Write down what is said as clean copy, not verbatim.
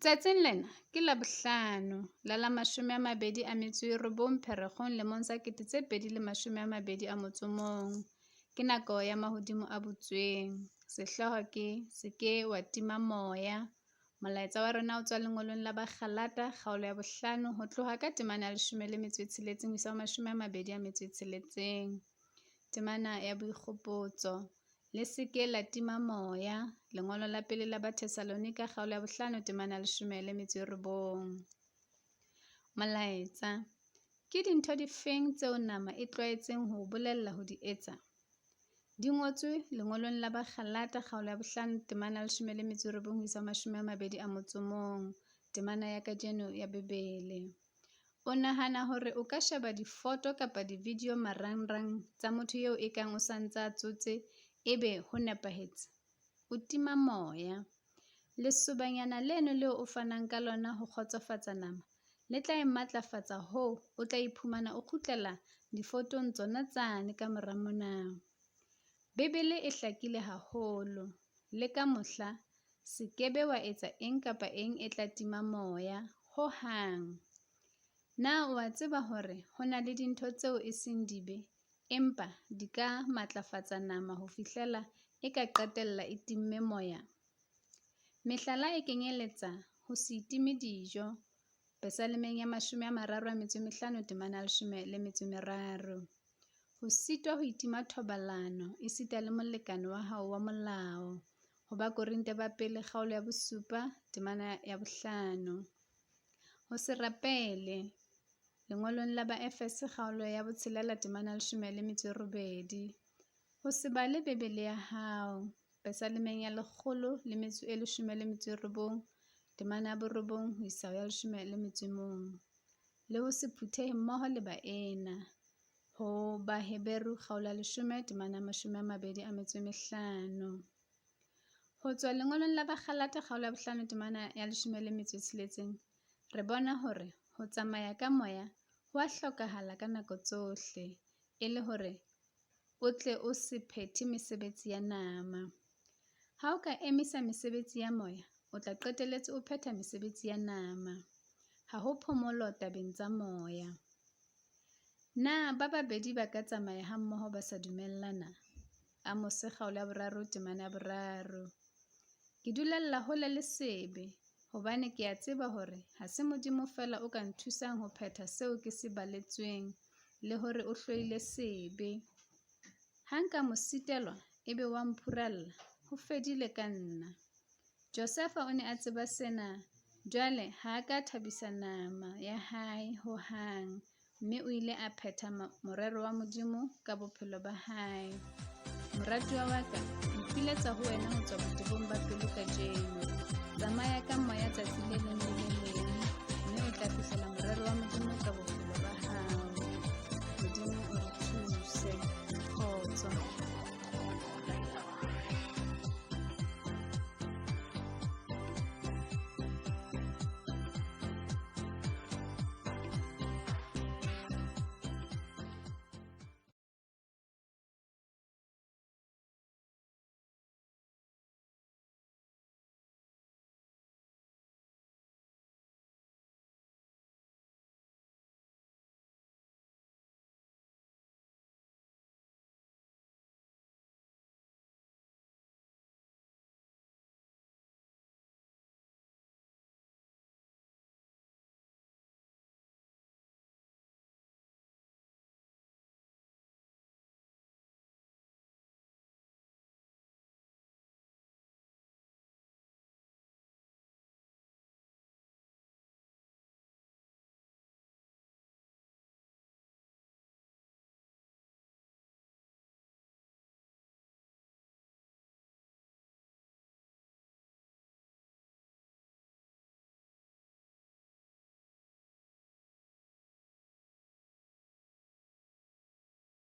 Tsatsing lena ke Labohlano la la 29 Pherekgong lemong sa 2021. Ke nako ya mahodimo a butsweng. Sehlooho ke Se ke wa tima moya. Molaetsa wa rona o tswa lengolong la Bagalata kgaolo ya bohlano ho tloha ka temana ya 16 ho isa ho 26. Temana ya boikgopotso. Le se ke la tima moya. Lengolo la pele la Bathesalonika kgaolo ya bohlano temana ya 19. Molaetsa. Ke dintho difeng tseo nama e tlwaetseng ho o bolella ho di etsa? Di ngotswe lengolong la Bagalata kgaolo ya bohlano temana ya 19 ho isa 21, temana ya kajeno ya Bibele. O nahana hore o ka sheba difoto kapa divideo marangrang tsa motho eo ekang o sa ntsa tsotse ebe ho nepahetse? O tima moya. Lesobanyana leno leo o fanang ka lona ho kgotsofatsa nama le tla e matlafatsa hoo o tla iphumana o kgutlela difotong tsona tsane ka mora mona. Bibele e hlakile haholo. Le ka mohla se ke be wa etsa eng kapa eng e tla tima moya, ho hang. Na o a tseba hore ho na le dintho tseo e seng dibe, empa di ka matlafatsa nama ho fihlela e ka qetella e timme moya? Mehlala e kenyeletsa ho se itime dijo, Pesalemeng ya 35 temana ya 13. Ho sitwa ho itima thobalano esita le molekane wa hao wa molao, ho Bakorinthe ba pele kgaolo ya bosupa temana ya bohlano. Ho se rapele, lengolong la Baefese kgaolo ya botshelela temana ya 18. Ho se bale Bibele ya hao, Pesalemeng ya 119 temana ya borobong ho isa ho ya 11. Le ho se phuthehe mmoho le baena, ho Baheberu kgaolo ya leshome temana ya 25. Ho tswa lengolong la Bagalata kgaolo ya bohlano temana ya 16, re bona hore ho tsamaya ka moya ho a hlokahala ka nako tsohle e le hore o tle o se phethe mesebetsi ya nama. Ha o ka emisa mesebetsi ya moya, o tla qetelletse o phetha mesebetsi ya nama. Ha ho phomolo tabeng tsa moya. Na ba babedi ba ka tsamaya hammoho ba sa dumellana? Amose kgaolo ya boraro temana ya boraro. Ke dulella hole le sebe hobane ke a tseba hore ha se Modimo feela o ka nthusang ho phetha seo ke se baletsweng le hore o hloile sebe. Ha nka mo sitelwa ebe wa mphuralla, ho fedile ka nna. Josefa o ne a tseba sena, jwale ha a ka a thabisa nama ya hae ho hang, mme o ile a phetha morero wa Modimo ka bophelo ba hae. Moratuwa wa ka, ke ipiletsa ho wena ho tswa botebong ba pelo kajeno.